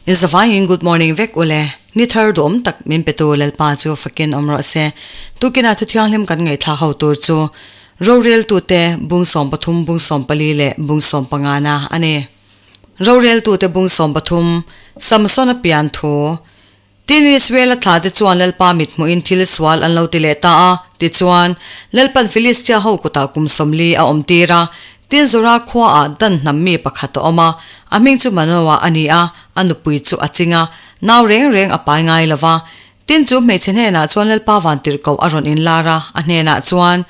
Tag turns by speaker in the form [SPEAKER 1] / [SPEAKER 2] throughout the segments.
[SPEAKER 1] In zavaiin good morning vek ule. Ni thar duhawm tak min petu Lalpa chu fakin awm rawh se. Tukinah thu thianghlim kan ngaihthlak ho tur chu Roreltute bung 13 bung 14 leh bung 15 na a ni. Roreltute bung 13 Samsona pian thu Tin, Israela thlate chuan Lalpa mithmuhin thil sual an lo ti leh ta a. Tichuan, Lalpan Filistia ho kutah kum 40 a awmtir a. Tin, Zora khuaah Dan hnam mi pakhat a awm a, a hming chu Manoah a ni a, a nupui chu a ching a, nau reng reng a pai ngai lo va. Tin, chu hmeichhe hnenah chuan Lalpa vantirhkoh a rawn inlar a, a hnenah chuan,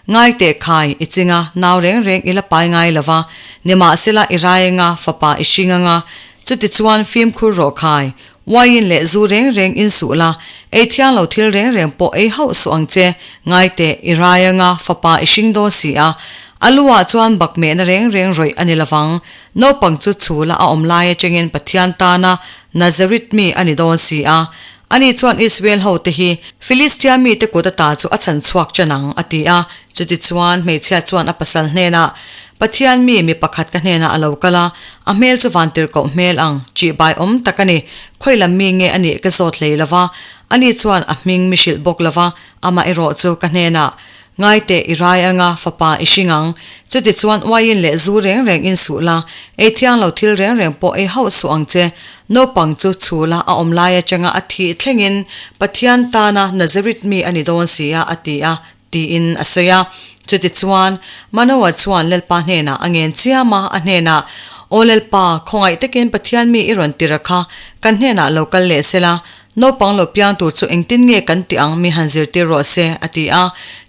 [SPEAKER 1] Ngai teh khai, i ching a, nau reng reng i la pai ngai lo va, nimahsela i raenga fapa i hring anga, chutichuan fimkhur rawh khai, Uaiin leh zu reng reng in suh la, ei thiang lo thil reng reng pawh ei hauh suh ang che, ngai teh, i rai anga fapa i hring dawn si a. A luah chuan bak mehna reng reng rawih a ni lovang. Naupang chu chhula a awm lai atangin Pathian tana Nazareth mi a ni dawn si a. Ani chuan Israel hote hi Filistia mite kut ata chu a chhan chhuak chen ang, a ti a. Chutichuan hmeichhia chuan a pasal hnenah, Pathian mi, mi pakhat ka hnenah a lo kal a, a hmel chu vantirhkoh hmel ang, ṭihbai awm tak a ni. Khawi lam mi nge a nih ka zawt hlei lo va, ani chuan a hming mi hrilh bawk lo va, amah erawh chu ka hnenah, Ngai teh, i rai anga, fapa i hring ang. Chutichuan uaiin leh zu reng reng in suh la, ei thiang lo thil reng reng pawh ei hauh suh ang che. Naupang chu chhula a awm lai atanga a thih thlengin Pathian tana Nazareth mi a ni dawn si a, a ti a. Tiin a sawi a. Chutichuan, Manoah chuan Lalpa hnenah a ngen chiam a, a hnenah, Aw Lalpa, khawngaih takin Pathian mi i rawn tir a kha, kan hnenah lo kal leh sela, naupang lo piang tur chu engtin nge kan tih ang mi han zirtir rawh se, a ti a.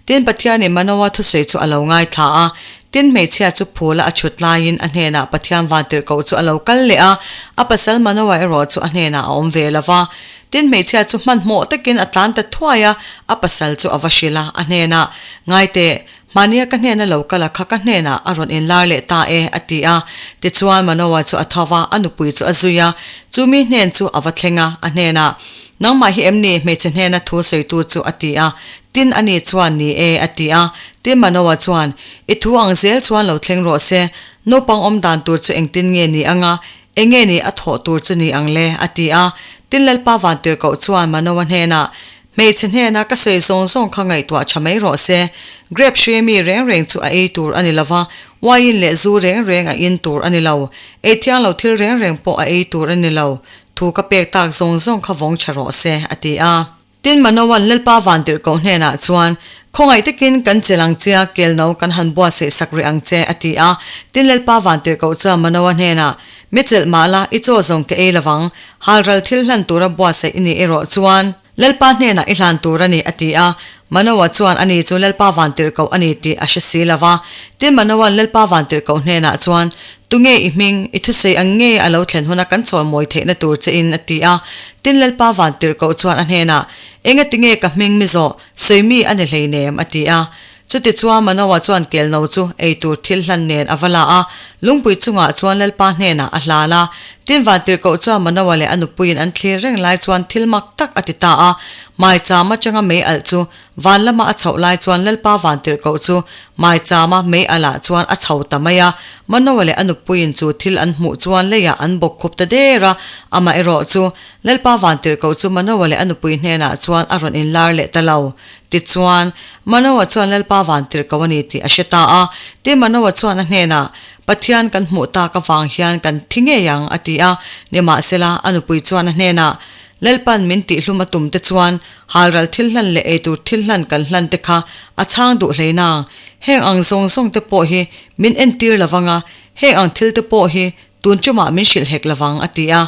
[SPEAKER 1] Tin, Pathianin Manoah thusawi chu a lo ngaithla a. Tin, hmeichhia chu phula a chhut laiin a hnenah Pathian vantirhkoh chu a lo kal leh a, a pasal Manoah erawh chu a hnenah a awm ve lo va. Tin, hmeichhia chu hmanhmawh takin a tlan ta thuai a, a pasal chu a va hrilh a, a hnenah, Ngai teh, mahnia ka hnena lo kal a kha ka hnenah a rawn inlar leh ta e, a ti a. Tichuan, Manoah chu a tho va, a nupui chu a zui a, chu mi hnen chu a va thleng a, a hnenah, Nangmah hi em ni hmeichhe hnena thu sawitu chu? a ti a. Tin, ani chuan, Ni e, a ti a. Tin, Manoah chuan, I thu ang zel chuan lo thleng rawh se, naupang awm dan tur chu engtin nge ni anga? Enge ni a thawh tur chu ni ang le? a ti a. Tin Lalpa Vantirhkoh chuan Manoa hnenah, Hmeichhe hnena ka sawi zawng zawng kha ngaihtuah tha mai rawh se. Grape hri mi reng reng chu a ei tur a ni lo va, wine leh zu reng reng a in tur a ni lo. Ei thiang lo thil reng reng pawh a ei tur a ni lo. Thu ka pek tak zawng zawng kha vawng tha rawh se, a ti a. Tin Manoa'n Lalpa Vantirhkoh hnenah chuan, Khawngaih takin kan chel ang che a, kel no kan han buatsaih sak rih ang che, a ti a. Tin Lalpa Vantirhkoh chuan Manoa hnenah, Mi chelh mah la, i chaw zawng ka ei lovang, halral thil hlan tura buatsaih i nih erawh chuan Lalpa hnenah i hlan tur a ni, a ti a. Manoa chuan ani chu Lalpa Vantirhkoh a ni tih a hre si lo va. Tin Manoa'n Lalpa Vantirhkoh hnenah chuan, Tunge i hming, i thusawi ang nge a lo thlen huna kan chawimawi theihna tur che in? a ti a. Tin Lalpa Vantirhkoh chuan a hnenah, Engati nge ka hming mi zawh, sawi mi a ni hleinem? a ti a. Chutichuan Manoa chuan kelno chu ei tur thil hlan nen a va la a, lungpui chungah chuan Lalpa hnenah a hlan a. Tin Vantirhkoh chuan Manoa leh a nupuiin an thlir reng lai chuan thil mak tak a ti ta a. Maicham atanga mei alh chu van lama a chhoh lai chuan Lalpa Vantirhkoh chu maichama mei alh ah chuan a chho ta mai a. Manoa leh a nupuiin chu thil an hmuh chuan leiah an bawk khup ta der a, amaherawh chu Lalpa Vantirhkoh chu Manoa leh a nupui hnenah chuan a rawn inlar leh ta lo. Tichuan, Manoa chuan Lalpa Vantirhkoh a ni tih a hre ta a. Tin, Manoa chuan a hnenah, Pathian kan hmuh tak avang hian kan thi ngei ang, a ti a. Nimahsela, a nupui chuan a hnenah, Lalpan min tihhlum a tum te chuan halral thil hlan leh eitur thil hlan kan hlan te kha a chhang duh hlei nang. Heng ang zawng zawng te pawh hi min entir lovang a, heng ang thil te pawh hi tun chumah min hrilh hek lovang, a ti a.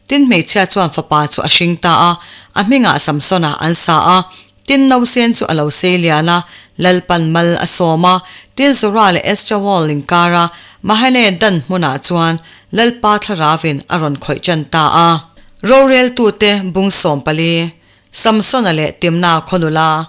[SPEAKER 1] Tin, hmeichhia chuan fapa chu a hring ta a, a hmingah Samsona an sa a. Tin, Nausen chu a lo sei lian a, Lalpan mal a sawm a. Tin, Zora leh Eshtaol inkara Mahane Dan hmunah chuan Lalpa thlaravin a rawn khawih ṭan ta a. Roreltute bung 14, Samsona leh Timna khaw nula.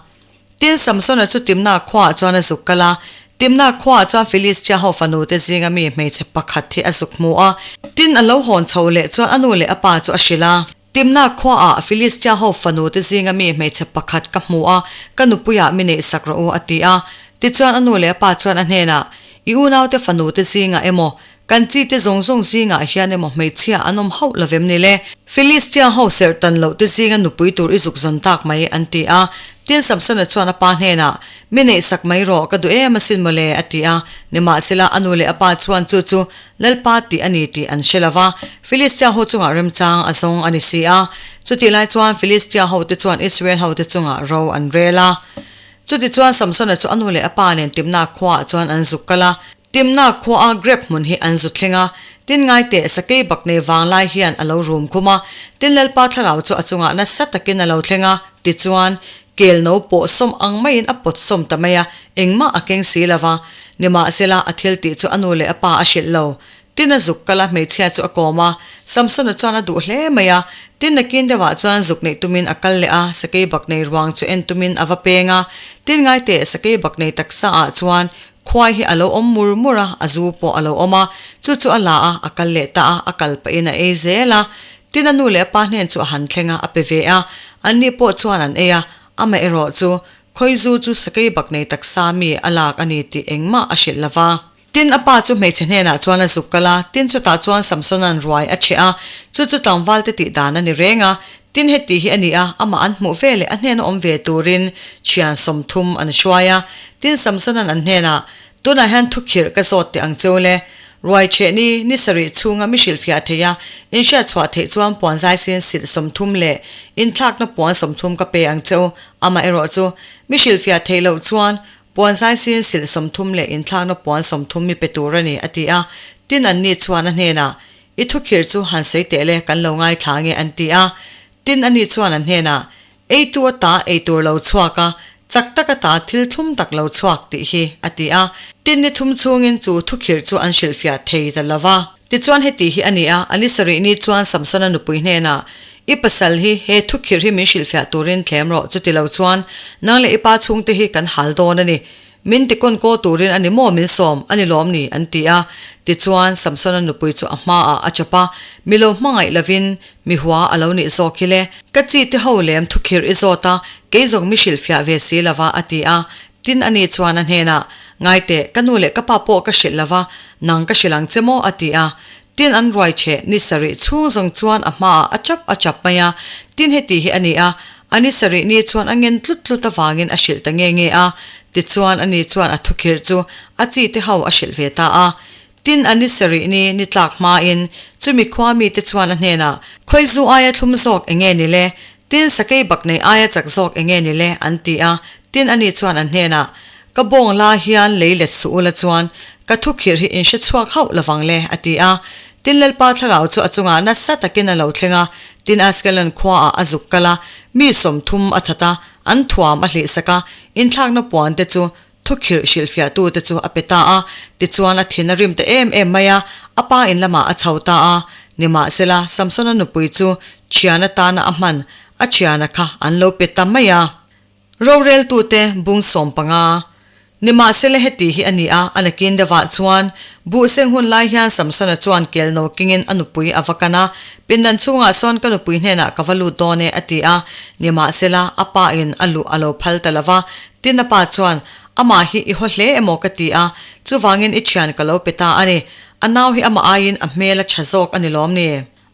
[SPEAKER 1] Tin, Samsona chu Timna khuaah chuan a zuk kal a. Timna khuaah chuan Filistia ho fanute zinga mi hmeichhe pakhat hi a zuk hmu a. Tin, a lo hawn chho leh chuan a nu leh a pa chu a hrilh a. Timna khuaah Filistia ho fanute zinga mi hmeichhe pakhat ka hmu a, ka nupuiah mi neih sak rawh u, a ti a. Tichuan a nu leh a pa chuan a hnenah, I unaute fanute zingah emaw? Kan chite zawng zawng zingah hian emaw hmeichhia an awm hauh lo vem ni le? Filistia ho serh tan loh te zinga nupui tur i zuk zawn tak mai, an ti a. Tin, Samsona chuan a pa hnenah, Mi neihsak mai rawh, ka duh em asin maw le, a ti a. Nimahsela, a nu leh a pa chuan chu chu Lalpa tih a ni tih an hre lo va, Filistia ho chungah remchang a zawng a ni si a. Chutih lai chuan Filistia hote chuan Israel hote chungah ro an rel a. Chutichuan Samsona chu a nu leh a pa nen Timna khuaah chuan an zuk kal a. Timna khuaa grep hmun hi an zu thleng a, tin ngai teh sakei bak nei vang lai hian a lo rum khum a, tin Lalpa thlarau chu a chungah nasa takin a lo thleng a, tichuan, kel no pawh sawm ang maiin a pawt sawm ta mai a, engmah a keng si lo va. Nimahsela, a thil tih chu a nu leh a pa a hrilh lo. Tin a zuk kal a, hmeichhia chu a kawm a, Samsona chuan a duh hle mai a, tin nakin deuhah chuan zuk neih tumin a kal leh a, sakei bak nei ruang chu en tumin a va peng a, tin ngai teh sakei bak nei taksa ah chuan Khuai hi a lo awm mur mur a, a zu pawh a lo awm a, chu chu a la a, a kal leh ta a, a kal pahin a ei zel a. Tin a nu leh a pa hnen chu a han thleng a, a pe ve a, anni pawh chuan an ei a, amah erawh chu khawi zu chu sakei bak nei taksa mi a lak a ni tih engmah a hrilh lo va. Tin a pa chu hmeichhe hnenah chuan a zuk kal a, tin chutah chuan Samsona'n ruai a cheh a, chu chu tlangvalte tih dan a ni reng a, Tin heti hi a ni a, amah an hmuh ve leh a hnena awm ve turin thian 30 an hruai a. Tin Samsona'n an hnenah, Tunah hian thukhirh ka zawt teh ang cheu le. Ruai cheh ni, ni sarih chhunga mi hrilhfiah thei a, inhriat chhuah theih chuan puan zaisin silh 30 leh inthlakna puan 30 ka pe ang cheu. Amaherawh chu, mi hrilhfiah theih loh chuan puan zaisin silh 30 leh inthlakna puan 30 mi pe tur a ni, a ti a. Tin anni chuan a hnenah, I thukhirh chu han sawi teh le, kan lo ngaithla nge an ti a. Tin ani chuan an hnenah, Eitu ata ei tur lo chhuak a, chak tak ata thil thlum tak lo chhuak tih hi, a ti a. Tin ni thum chhungin chu thukhirh chu an hrilhfiah thei ta lo va. Tichuan heti hi a ni a, a ni sarih ni chuan Samsona nupui hnenah, I pasal hi he thukhirh hi min hrilhfiah turin thlem rawh, chuti lo chuan nang leh i pa chhungte hi kan hal dawn a ni. Min ti kawn kaw turin a ni maw min sawm, a ni lawm ni? an ti a. Tichuan, Samsona nupui chu a hmaah a chap a, Mi lo hmangaih lovin mi hua a lo nih zawk hi le. Ka chi te ho lem thukhirh i zawt a, kei zawng mi hrilhfiah ve si lova, a ti a. Tin, ani chuan a hnenah, Ngaiteh, ka nu leh ka pa pawh ka hrilh lova, nang ka hrilh ang che maw? a ti a. Tin, an ruai cheh ni sarih chhung zawng chuan a hmaah a chap a chap mai a. Tin, heti hi a ni a, A ni sarih ni chuan a ngen tlut tlut avangin a hrilh ta nge nge a, tichuan ani chuan a thukhirh chu a chi te ho a hrilh ve ta a. Tin, a ni sarih ni ni tlak hmain chumi khua mite chuan a hnenah, Khawi zu aia thlum zawk enge ni le? Tin, sakei bak nei aia chak zawk enge ni le? an ti a. Tin, ani chuan an hnenah, Ka bawng la hian lei let suh ula chuan ka thukhirh hi in hre chhuak hauh lovang le, a ti a. Tin Lalpa thlarau chu a chungah nasa takin a lo thleng a, tin Askelon khuaah a zuk kal a, mi 30 a that a, an thuam a hlihsak a, inthlakna puan te chu thukhirh hrilhfiahtute chu a pe ta a. Tichuan a thin a rim ta em em mai a, a pa in lamah a chho ta a. Nimahsela, Samsona nupui chu thian atana a hman a thiana kha an lo pe ta mai a. Roreltute bung 15. Nimahsela heti hi a ni a, a nakin deuhah chuan buh seng hun lai hian Samsona chuan kel no kingin a nupui a va kan a, Pindan chhungah sawn ka nupui hnenah ka va lut dawn e, a ti a. Nimahsela, a pa in a luh a lo phal ta lo va. Tin a pa chuan, Amah hi i haw hle emaw ka ti a, chuvangin i thian ka lo pe ta a ni. A nau hi amah aiin a hmel a tha zawk a ni lawm ni?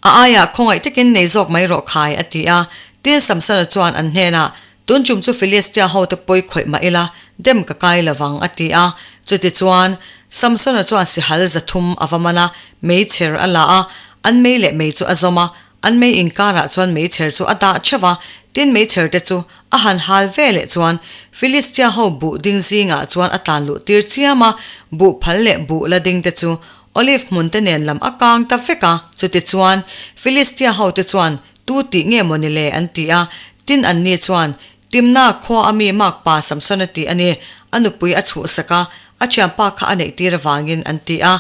[SPEAKER 1] A aiah khawngaih takin nei zawk mai rawh khai, a ti a. Tin, Samsona chuan an hnenah, Tun tum chu Filistia hote pawi khawih mah ila, dem ka kai lo vang, a ti a. Chutichuan, Samsona chuan sihal 300 a va man a, meichher a la a, an mei leh mei chu a zawm a, an mei inkarah chuan meichher chu a dah theuh va. Tin, meichher te chu a han hal ve leh chuan Filistia ho buh ding zingah chuan a tlan luh tir chiam a, buh phal leh buh la ding te chu Olive hmun te nen lam a kang ta vek a, chutichuan Filistia hote chuan, Tu tih nge maw ni le? an ti a. Tin anni chuan, Timna khua a mi makpa Samsona tih a ni, a nupui a chhuhsak a, a thianpa kha a neih tir avangin, an ti a.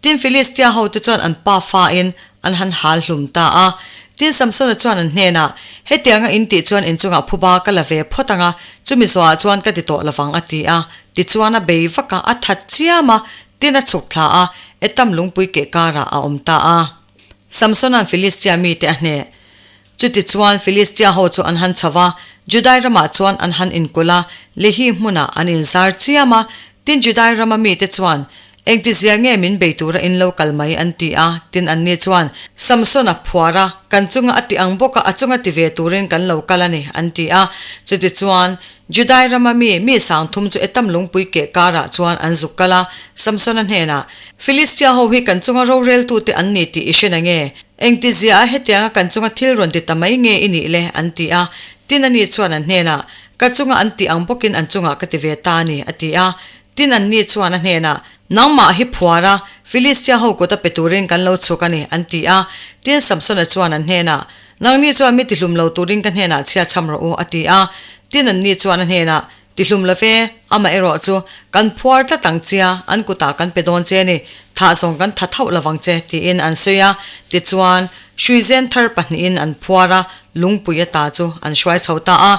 [SPEAKER 1] Tin Filistia hote chuan an pa fain an han hal hlum ta a. Tin Samsona chuan an hnenah, Hetianga in tih chuan inchungah phuba ka la ve phawt ang a, chumi zawhah chuan ka ti tawh lovang, a ti a. Tichuan a bei vak a, a that chiam a, Tin a chhuk thla a, Etam lungpui keh karah a awm ta a. Samsona'n Filistia mite a hneh. Chutichuan Filistia ho chu an han chho va, Judai ramah chuan an han inkulh a, Lehi hmunah an inzar chiam a. Tin Judai rama mite chuan. Engtizia nge min bei tura in lo kal mai? an ti a. Tin, anni chuan, Samsona phuar a, kan chunga a ti ang bawka a chunga ti ve turin kan lo kal a ni, an ti a. Chutichuan, Judai rama mi, mi sangthum chu Etam lungpui keh karah chuan an zuk kal a, Samsona hnenah, Filistia ho hi kan chunga roreltute an ni tih i hre na nge? Engtizia a hetianga kan chunga thil rawn ti ta mai nge i nih le? an ti a. Tin ani chuan an hnenah, Ka chunga an tih ang bawkin an chungah ka ti ve ta a ni, a ti a. Tin anni chuan a hnenah, Nangmah hi phuar a, Filistia ho kut a pe turin kan lo chhuk a ni, an ti a. Tin Samsona chuan an hnenah, Nangni chuan mi tihlum lo turin ka hnenah chhia chham rawh u, a ti a. Tin anni chuan a hnenah, Tihlum lo ve, amaherawh chu kan phuar tlat ang chia, an kutah kan pe dawn che a ni, thah zawng kan tha thauh lo vang che, tiin an sawi a. Tichuan, hruizen thar pahnihin an phuar a, lungpui ata chu an hruai chho ta a.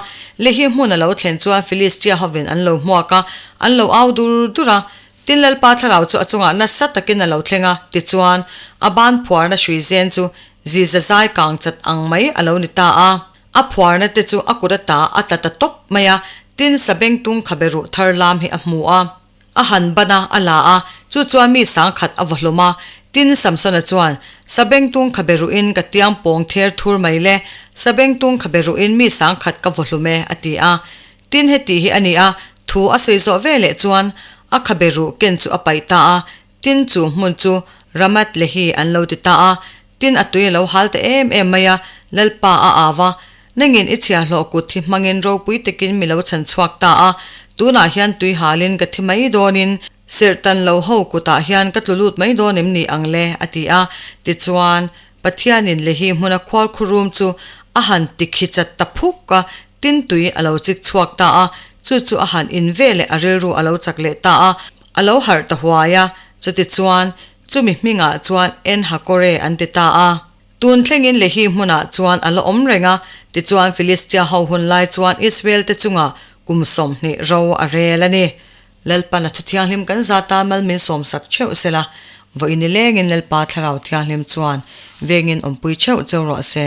[SPEAKER 1] Lehi hmun a lo thlen chuan Filistia hovin an lo hmuak a, an lo au dur dur a. Tin Lalpa thlarau chu a chungah nasa takin a lo thleng a, tichuan, a ban phuarna hruizen chu ziza zai kang chat ang mai a lo ni ta a. A phuarna te chu a kut ata a tla ta tawp mai a, tin sabengtung khabe ruh thar lam hi a hmu a. A han ban a, a la a, chu chuan mi sangkhat a vaw hlawm a. Tin Samsona chuan, Sabengtung khabe ruhin ka tiang pawng ther thur mai le, sabengtung khabe ruhin mi sangkhat ka vaw hlum e, a ti a. Tin heti hi a ni a, thu a sawi zawh ve leh chuan a khabe ruh ken chu a paih ta a, Tin chu hmun chu Ramath Lehi an lo ti ta a, tin a tui a lo hal ta em em mai a, Lalpa a au a, Nangin i chhiahhlawh kut hi hmangin ropui takin mi lo chhan chhuak ta a, tunah hian tui halin ka thi mai dawnin serhtan lo ho kutah hian ka tlu lut mai dawn em ni ang le? a ti a. Tichuan, Pathianin Lehi hmuna khualkhurum chu a han ti khi chat ta phuk a, tin tui a lo chik chhuak ta a, chu chu a han in ve leh a rilru a lo chak leh ta a. A lo harh ta huai a, chutichuan chumi hmingah chuan En Hakore an ti ta a. Tun thlengin Lehi hmunah chuan a la awm reng a, tichuan Filistia ho hun lai chuan Israel te chungah kum 20 ro a rel a ni. Lalpan a thu thianghlim kan zata mal min sawmsak theuh sela, vawiin nilengin Lalpa Thlarau Thianghlim chuan vengin awmpui theuh cheu rawh se.